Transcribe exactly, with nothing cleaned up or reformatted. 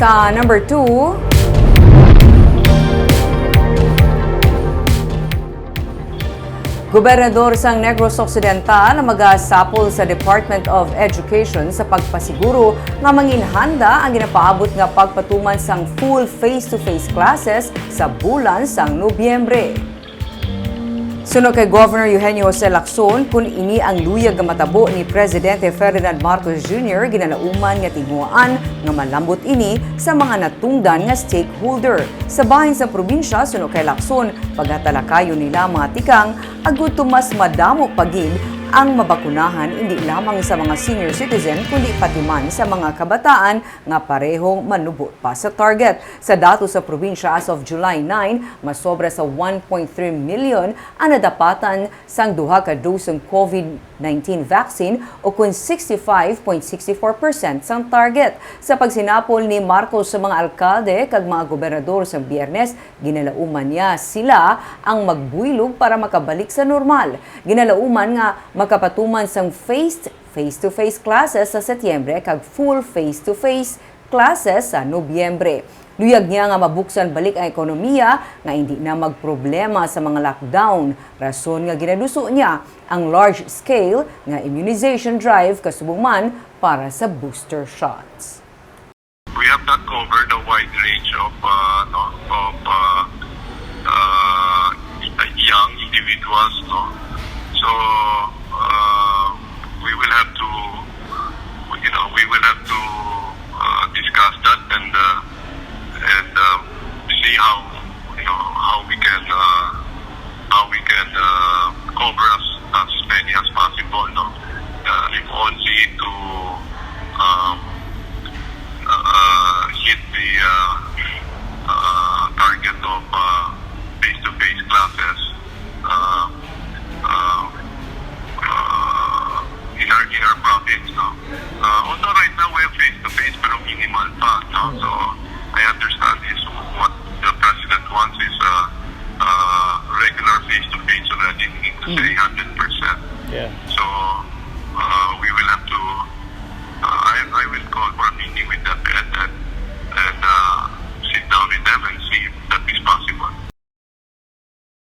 Sa number two, Gobernador sang Negros Occidental magasapol sa Department of Education sa pagpasiguro nga manginhanda ang ginapaabot nga pagpatuman sang full face-to-face classes sa bulan sang Nobyembre. Suno kay Governor Eugenio Jose Lacson, kun ini ang luyag nga matabo ni Presidente Ferdinand Marcos Junior, ginalauman nga tinguhaan nga malambot ini sa mga natungdan nga stakeholder. Sa bahin sa probinsya, suno kay Lacson, paghatalakayon nila ang mga tikang agud to mas madamo pa gid ang mabakunahan, hindi lamang sa mga senior citizen kundi pati man sa mga kabataan nga parehong manubot pa sa target. Sa datos sa probinsya, as of July nine, masobra sa one point three million ang nadapatan sang duha ka dose sang COVID nineteen vaccine, o kun sixty-five point sixty-four percent sang target. Sa pagsinapol ni Marcos sa mga alkalde kag mga gobernador sa Biyernes, ginalauman niya sila ang magbuylog para makabalik sa normal. Ginalauman nga makapatuman sang face face-to-face classes sa Setyembre kag full face-to-face classes sa Nobyembre. Luyag niya nga mabuksan balik ang ekonomiya nga indi na magproblema sa mga lockdown, rason nga ginaduso niya ang large-scale nga immunization drive kasubong man para sa booster shots. We have not covered a wide range of uh, no, of uh, uh, young individuals, no. So uh, we will have to, you know, we will have to uh, discuss that and uh, and uh, see how, you know, how we can uh, how we can uh, cover as as many as possible, no. Uh, if only to um, uh, hit the uh, uh, target of uh, face-to-face classes uh, uh, uh, in our in our province, no. Uh, although right now we have face-to-face, pero minimal pa, no. So I understand is what the president wants is uh, uh, regular face-to-face already, meaning to say hundred percent. Yeah. So